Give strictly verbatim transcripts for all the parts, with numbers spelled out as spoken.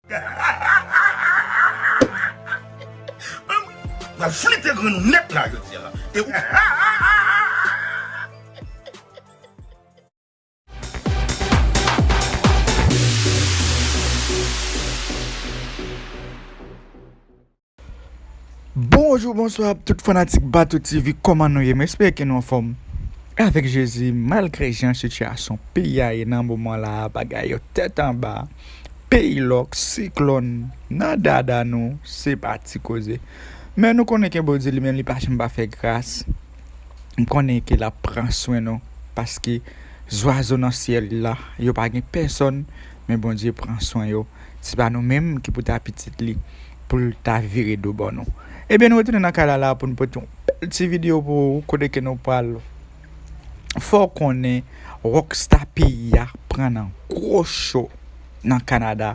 M ap flite grenn ou nèt la jodi a. E ou Bonjou, bonswa tout fanatik Bato TV, kòman nou ye? M espere ke nou anfòm. Avèk Jezi, malgre jan sitiyasyon peyi a ye nan moman la, bagay yo tèt anba, peyi lòk, siklòn, nan dada nou, se pa ti koze. Men nou konnen ke Bondye li menm li pa janm pa fè gras. M konnen ke l ap pran swen nou, paske zwazo nan syèl la, yo pa gen pèsòn, men Bondye pran swen yo. Se pa nou menm ki pou ta pitit li, pou l ta vire do bò nou. Ebyen, nou retounen nan kay la la pou n pote yon bèl ti videyo pou ou, kote ke nou pral fè w konnen Rockstar peyi a pran nan gwo cho nan Kanada.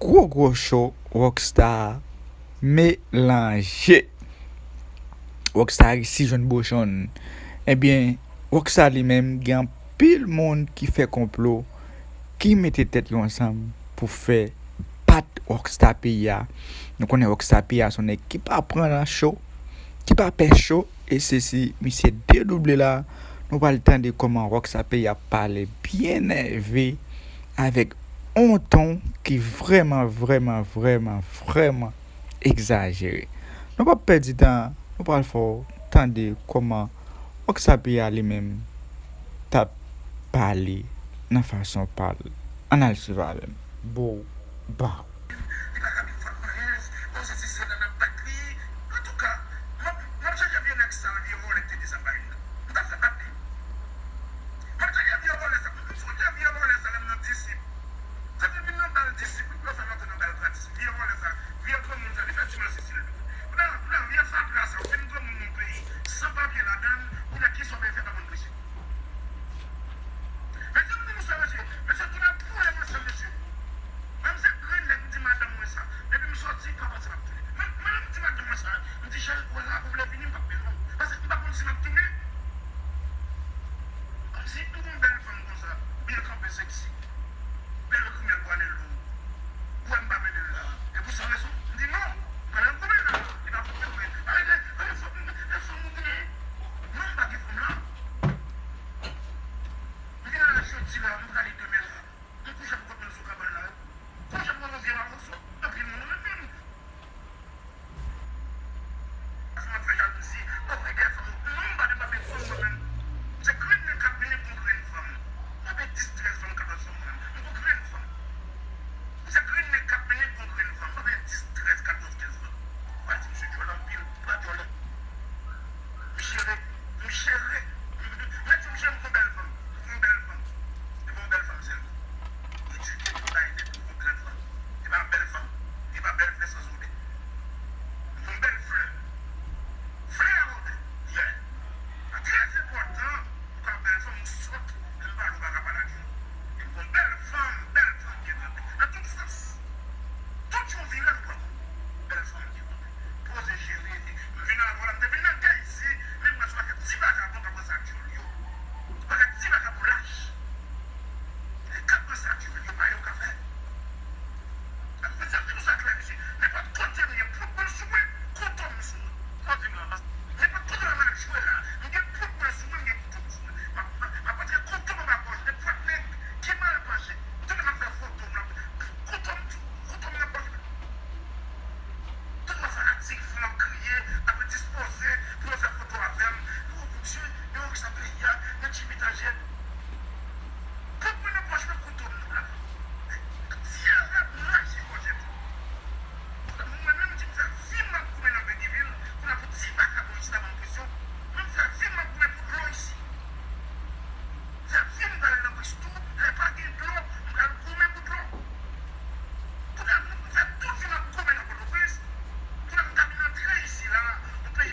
Gwo gwo cho Rockstar melanje. Rockstar resi jwenn bochon. Ebyen, Rockstar li menm gen anpil moun ki fè konplo, ki mete tèt yo ansanm pou fè pat Rockstar peyi a. Nou konnen Rockstar peyi a se yon nèg ki pa pran nan cho, ki pa pè cho, e se si misye dedouble la, nou pral tande kòman Rockstar peyi a pale byen nève avèk yon ton ki vrèman, vrèman, vrèman, vrèman egzajere. Nou p ap pèdi tan, nou pral fè w tande kòman Rockstar peyi a li menm t ap pale nan fason pa l. Ann al swiv avè m. Bow, bow. Li pa ka vin fòt manyèz, bon, se ti sèl la n ap bat li. Antouka, m ap, m ap chèche vye nèg sa l, vye vòlè k te desann Payonn nan. M t ap fè bat li. M ap chèche vye vòlè sa. M sonje vye vòlè sa lè m nan disip. Sa te vin nan bal disip, yo fè l antre nan bal gratis. Vye vòlè sa, vye granmoun sa, li fè ti mache sou li. Kounye a, kounye a, vye fatra sa, ou fin granmoun nan peyi, san papye ladan l, kounye a, kisa w vle fè pa konn prese. Mesye, m di nou sa, mesye. Mesye, tounen pou lè mache, mesye. Menm se grenn nèg, m di madanm mwen sa. Depi m sòti, pa panse m ap tounen. Menm, menm m di madanm mwen sa, m di, cheri, ou wè la, ou vle vini, m p ap vin non. Paske m pa konn si m ap tounen. Kòmsi ou gon bèl fanm konsa, byen kanpe, seksi, bèl grimèl, bwa nen lou. Ou wè m pa mennen l la. E pou san rezon, m di non. M pral goumen la. Li pa pou goumen. Arete, arete, fanm, e fanm ou goumen. Non, m pa gen fanm la. M vin la jodi la, m prale demen la. M kouche pou kot mwen sou kabann la. Kouche pou yon vye mawozo. Anpil moun, mwen menm. Paske m ap fè jalouzi, paske gen fanm, non, m pa de, m pa de fanm mwen menm. Se grenn nèg k ap vini pou grenn fanm. M pa de dis, trèz fanm, katòz fanm mwen menm. M pou grenn fanm. Se grenn nèg k ap vini pou grenn fanm. M pa de dis, trèz, katòz, kenz fanm. Ou pa di misye djòl anpil, li pa djòl. Misye re-, misye re-, mèt yo, misye m gon bèl fanm. M gon bèl fanm. E bon bèl fanm sèlman. Edike pou bay tèt ou gon bèl fanm. E pa bèl fanm. E pa bèl flè sans odè. M gon bèl flè. Flè a odè. Yeah. Sa trè enpòtan pou ka bèl fanm ou sòt, lè m pale ou pa ka pale ak yo. E m gon bèl fanm, bèl fanm byen trete. Nan tout sans. Tout yon vire nou pran kou. Bèl fanm byen trete. Poze jere. M vin avè w la, m te vin nan kay isi, men m wè se pakèt ti vakabon k ap ranse ak djòl yo. Pakèt ti vakabon lach. E k ap ranse ak djòl yo, pa yo ka fè. Mesye, m di nou sa klè, mesye. Nenpòt kote m ye, poud mwen sou mwen, kouto m sou mwen. Sa w di m lan? Nenpòt kote la m al jwe la, m gen poud mwen sou mwen, m gen kouto m sou mwen. M ap, m ap, m ap antre kouto m anba gòj nenpòt nèg ki mal panche. Ou tande m ap fè foto, m ap, kouto m tou, kouto m nan pòch mwen. Tout moun fanatik, fanm ap kriye, ap dispoze pou yo fè foto avè m. Yo, Bondye, yo, sa peyi a, yo Jimmy Danje. Kòb mwen nan pòch mwen, kouto m nan la. Dyarab mache gòj tou. Mwen menm, di m fè vi m ap goumen nan Petyonvil, kounye a pou ti vakabon isi la ban m presyon. Mwen m fè vi m ap goumen pou dlo isi. Fè vi m pral nan Bristou, lè pa gen dlo, m pral goumen pou dlo. Kounye a, m fè tout vi m ap goumen nan Pòtoprens. Kounye a, m ta vin antre isi la, yon peyi